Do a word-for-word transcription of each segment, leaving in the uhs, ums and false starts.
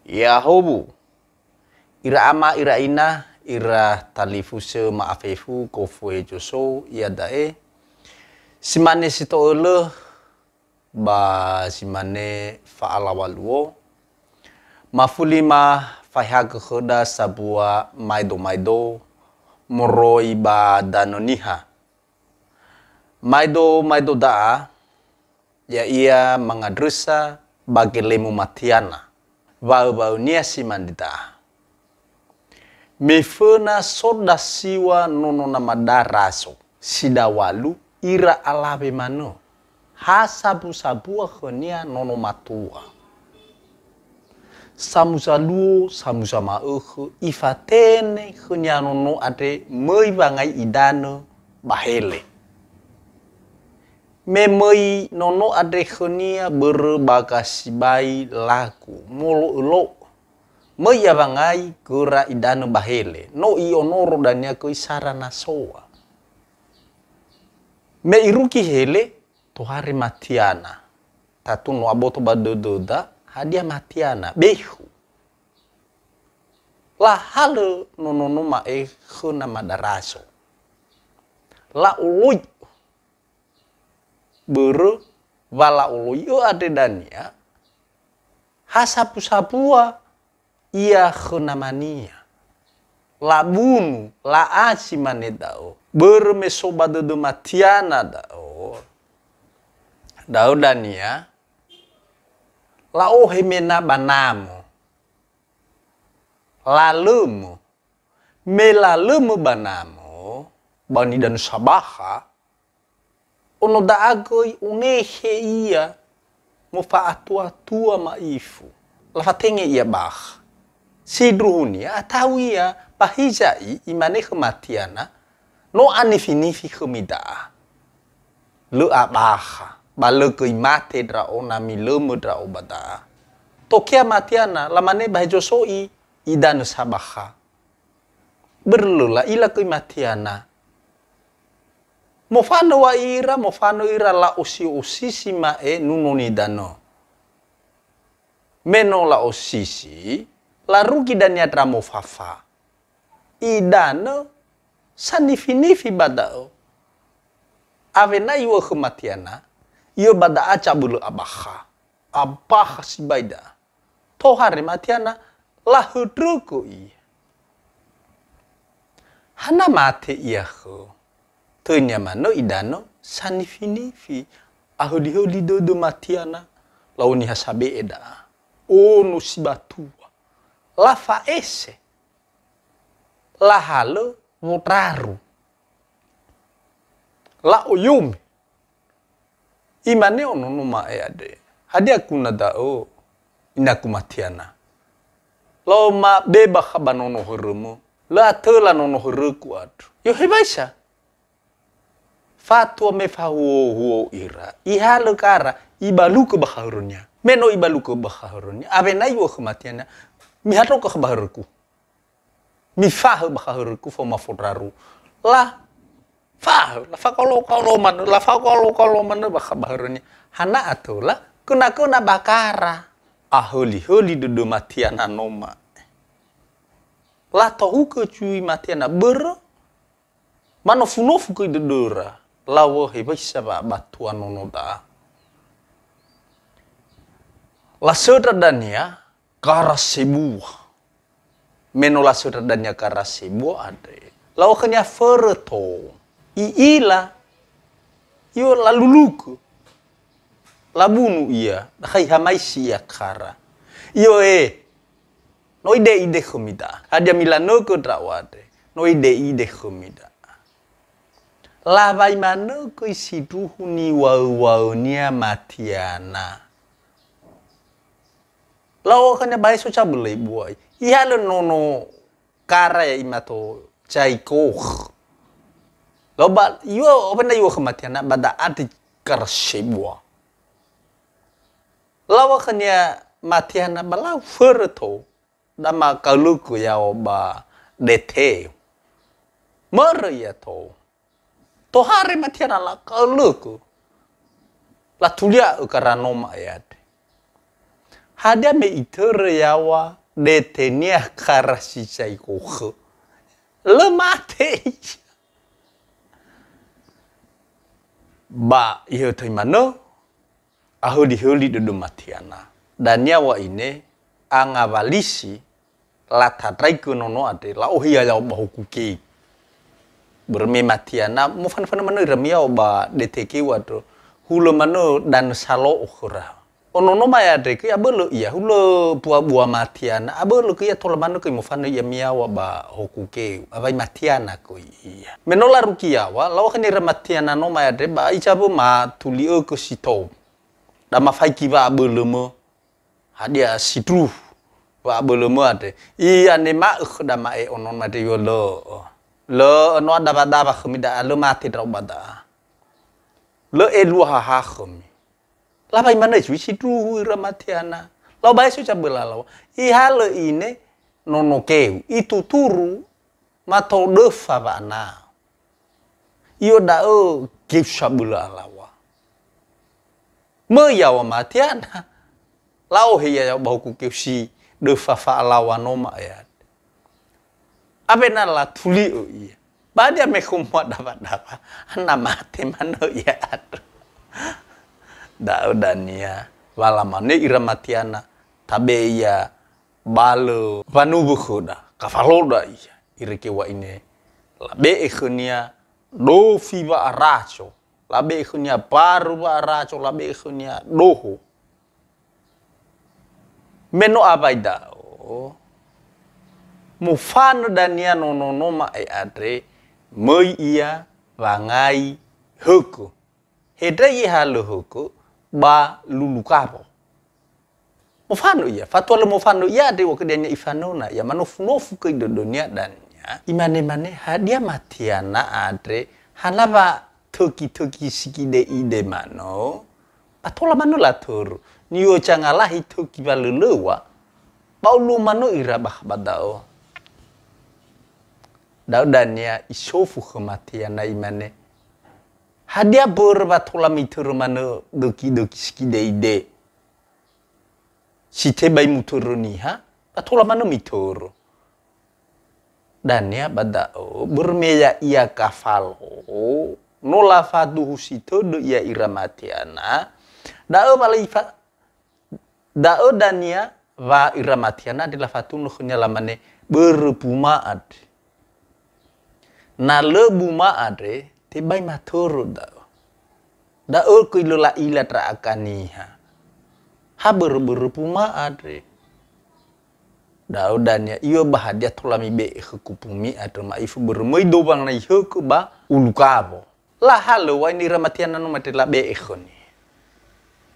Yahowu. Ira ama, ira ina, ira talifusö ma'afefu gofu Hezo So, iada'e si mane si to'ölö ba si mane fa'alaŵa luo, mafuli ma faehagö khöda sabua maedo-maedo moroi ba Danö Niha. Maedo-maedo da'a, ya'ia mangandrösa ba gelemu Matiana, waö-waönia si mane da'a. Me föna so ndra siŵa nono namada Razo, si daŵalu ira alawe manö. Ha sabu-sabua khönia nono matua. Samuza luo, samuza ma'ökhö, ifatene khönia nono andre möi wangai idanö ba hele. Me möi nono andre khönia börö ba gasibai lagu, molo'ö lo'ö. Möi ia wangai göra idanö ba hele, no i'onoro dania göi sara nasoa. Me irugi hele, tohare Matiana. Tatu no aboto ba dödöda, hadia Matiana, behu. Lahalö nonono ma'e khö namada Razo. La'oloi'ö. Börö wa la'oloi'ö andre dania, ha sabu-sabua ia khö namania. Labunu, la'asi mane da'ö. Börö me so ba dödö Matiana da'ö. Da'ö dania, la'ohe mena ba namö. Lalömö. Me lalömö ba namö, ba nidanö sabakha, ono da'a göi unehe ia mofa'atua-tua ma'ifu. Lafatenge ia bakha. Sindruhunia atau ia, ba hiza'i imane khö Matiana, "No anifi-nifi khömi da'a. Lö abakha, ba lö göi mate ndra'o na milömö ndra'o ba da'a." Tokea Matiana, lamane ba Hezo So i, idanö sabakha. Börö lö la'ila göi Matiana. Mofanö wa ira, mofanö ira la'osi-osisi ma'e nuno nidanö. Me no la'osisi, larugi dania ndra mofafa. Idanö sanifi-nifi ba da'ö. Awena iŵa'ö khö Matiana, "Yö ba da'a zabölö abakha. Abakha sibai da'a." Tohare Matiana, lahöndrögö ia. Hana mate ia khö. Töinia manö idanö sanifi-nifi. Ahöli-höli dödö Matiana, lau niha sabe'e da'a. Ono si batua. Lafa'ese. Lahalö wodraru. La'oyome. Imane onono ma'e andre, "Hadia guna da'ö, inagu Matiana? Lau ma be bakha ba nono hörömö, lö atöla nono hörögu andrö." Yö hewaisa? Fatua me fahuo-huo ira, ihalö kara, ibalugö bakha hörönia. Me no ibalugö bakha hörönia, awena iŵa'ö khö Matiana, "Mihatrogö bakha ba hörögu. Mifahö bakha hörögu faoma fodraru." La fahö, lafakaolo-kaolo manö, lafakaolo-kaolo manö bakha ba hörönia. Hana atöla, göna-göna ba kara. Ahöli-höli dödö Matiana no ma'e. Latohugö zui Matiana börö, manofu-nofu göi dödöra, lawö hewaisa wa'abatua nono da'a. Lasöndra dania kara sebua. Me no lasöndra dania kara sebua andre, lawö khönia förö tou. I'ila, yö lalulugö. Labunu ia, dakhai hamaisi ia kara. Yö e, no ide'ide khömi da'a. Hadia milanögö ndra'o andre? No ide'ide khömi da'a. Lawai manö göi sindruhu niŵa'ö-ŵa'önia Matiana. Lawö khönia baeso zabölö ibua'i. Ihalö nono kara ya'i mato zai goh. Lau ba, iŵa'ö, awena iŵa'ö khö Matiana, ba da'a andre kara sebua. Lawö khönia Matiana ba lau förö tou, dama kaölögö ya'o ba dete. Mörö ia tou. Tohare Matiana lakaölögö. Latulia'ö kara no ma'e andre. Hadia me itörö yaŵa detenia karasi saikhokhö? Lö mate ia. Ba ihötöi manö, ahölihöli dödö Matiana. Dania wa'ine angawalisi latandraigö nono andre, la'ohe ia yaŵa ba huku keu. Börö me Matiana, mofanö-fanö manö ira me yaŵa ba dete keu andrö. Hulö manö danö salo'o khöra. Ono no ma'e andre göi abölö ia, hulö bua-bua Matiana, abölö göi ia tola manö göi mofanö ia me yaŵa ba huku keu, awai Matiana göi ia. Me no larugi yaŵa, la'ohe nira Matiana no ma'e andre ba iza wöma tuli'ögö si tou. Da mafaigi wa'abölömö. Hadia sindruhu wa'abölömö andre. I'anema'ö khö dama'e onon andre, yo lö. Lö no adawa-dawa khömi da'a, lö mate ndra'o ba da'a. Lö elua haha khömi. Laŵai manö zui sindruhu ira Matiana. Lau ba eso zaböla lau. Ihalö ine nono keu. Ituturu mato döfa wa'anao. Iyo da'ö keu sabölö alaŵa. Möi yaŵa Matiana. La'ohe ia yaŵa ba huku keu si döfa fa'alaŵa no ma'e andre. Awena latuli'ö ia. Ba hadia me khömi adawa-dawa, na mate manö ia andrö. Da'ö dania, wa lamane ira Matiana, tabe'e ia ba lö wanuwö khöda, kafaloda ia. Irege wa'ine, labe'e khönia dofi wa'arazo, labe'e khönia baru wa'arazo, labe'e khönia doho. Me no awai da'ö, mofanö dania nono no ma'e andre, möi ia wangai hökö. Hendra ihalö hökö ba lulu kawo. Mofanö ia, fatua lö mofanö ia andre, uwagö dania ifanöna ia, manofu-nofu göi dödönia dania. Imane-mane, hadia Matiana andre, hana wa tögi-tögi sikide'ide manö, ba tola manö latörö. Niöi zangalahi tögi walölöŵa, ba olu'ö manö ira bakha ba da'ö. Da'ö dania isofu khö Matiana imane, hadia börö wa tola mitörö manö dögi-dögi sikide'ide? Si tebai mutörö niha, ba tola manö mitörö. Dania ba da'ö, börö me ya'ia kafalo, no lafaduhusi tödö ia ira Matiana, da'ö wa laifa-, da'ö dania wa ira Matiana andre lafatunö khönia lamane, börö buma andre. Na lö buma andre, tebai matörö da'ö. Da'ö göi lö la'ila ndra'aga niha. Ha börö-börö buma andre. Da'ö dania, iyo ba hadia tola mibe'e khö gubumi andrö ma'ifu börö möi do wangai hökö ba ulu kawo. Lahalö wa'ae nira Matiana no mate labe'e khönia.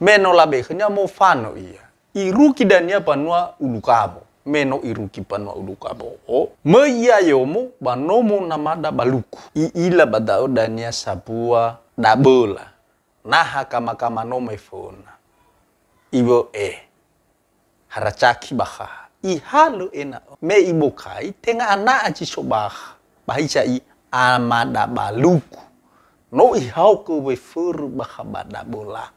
Me no labe'e khönia mofanö ia. Irugi dania banua ulu kawo. Me no irugi banua ulu kawo, möi ia yomo ba nomo namada Baluku. I'ila ba da'ö dania sabua daböla. Naha kama-kama no meföna. Iwö'e. Harazaki bakha. Ihalö ena'ö. Me ibokai, tenga ana'a zi so bakha. Ba hiza'i amada Baluku. No ihaogö weförö bakha ba daböla.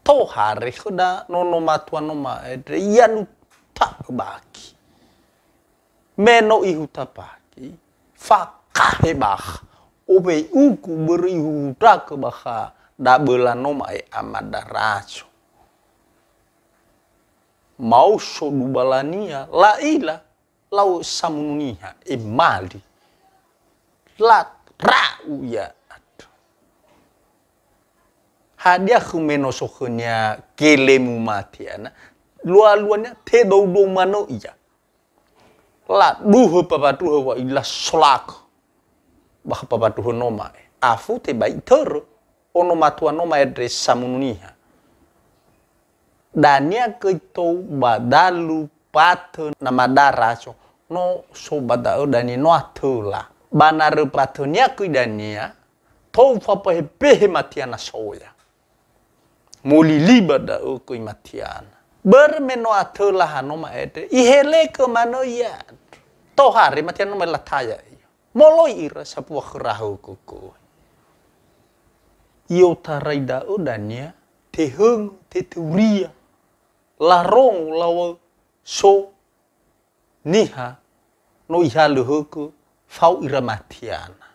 Tohare khöda nono matua no ma'e andre, ialuta'ö baki. Me no ihuta baki, fakahe bakha. Owei'ugu börö ihundragö bakha daböla no ma'e amada Razo. Maoso dubalania, la'ila, lau samunu niha, emali. Lara'u ia andrö. Hadia khö me no so khönia gelemu Matiana, lua-luania tedoudou manö ia. Laduhö pawaduhö wa ila solakö. Ba khö pawaduhö no ma'e. Afu tebai itörö. Ono matua no ma'e andre samunu niha. Dania göi tou ba dalu patö namada Razo. No so ba da'ö dania no atöla. Ba na rö patönia göi dania, tou fabehe-behe Matiana soya. Molili ba da'ö göi Matiana. Börö me no atöla ha no ma'e andre, ihelegö manö ia. Tohare Matiana no ma'e lataya ia. Moloi ira sabua khöra högö göi. I'otarai da'ö dania, tehöngö, teteuria, larongo lawö so niha no ihalö hökö fao ira matiana.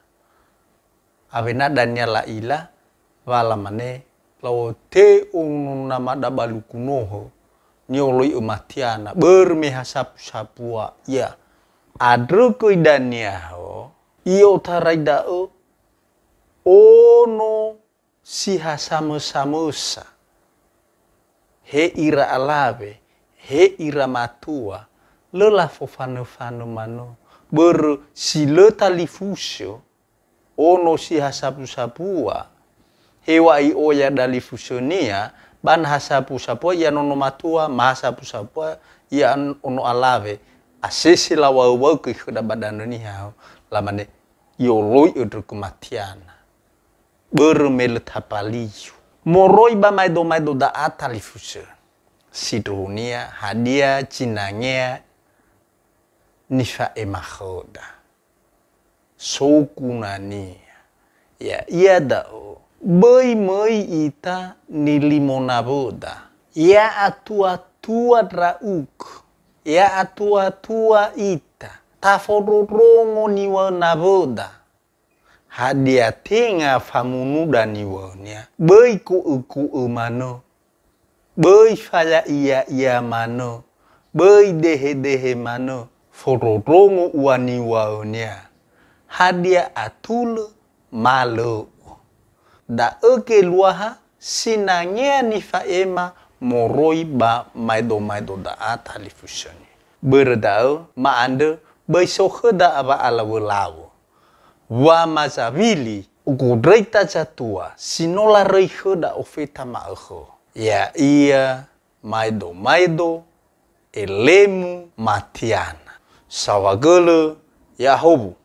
Awena dania la'ila, wa lamane, "Laote ono nama dabaluku nohö, nioloi'ö matiana, börö me ha sapu-sapua ia." Andrö göi dania ho, i'otarai da'ö ono si ha samö-samösa. He ira alawe, he ira matua, lö lafofanö-fanö manö. Börö si lö talifusö, ono si ha sapu-sapua. Heŵa'ae oya dalifusönia, ba na ha sapu-sapua ia nono matua, ma ha sapu-sapua ia ono alawe. Asese laŵa'ö-ŵa'ö göi khöda ba Danö Niha, lamane, "I'oloi'ö ndrögö matiana." Börö me lö tapaliyu. Moroi ba maedo-maedo da'a talifusö. Sindruhunia, hadia zinangea nifa'ema khöda? Sogunania. Ya'ia da'ö, böi möi ita nilimo nawöda. Ya'atua-tua ndra'ugö. Ya'atua-tua ita. Tafondrondrongo niŵa'ö nawöda. Hadia tenga famunuda niŵa'önia? Böi ko'ö-ko'ö manö. Böi faya'iya'iya manö. Böi dehe-dehe manö. Fondrondrongo ua niŵa'önia. Hadia atulö ma lö'ö? Da'ö geluaha sinangea nifa'ema moroi ba maedo-maedo da'a talifusönia. Börö da'ö, ma'andrö, böi so khöda wa'alawö-lawö. Wa ma zawili, gondröita zatua, si no laröi khöda ofeta ma'ökhö. Ya'ia maedo-maedo, elemu matiana. Saohagölö, ya'ahowu,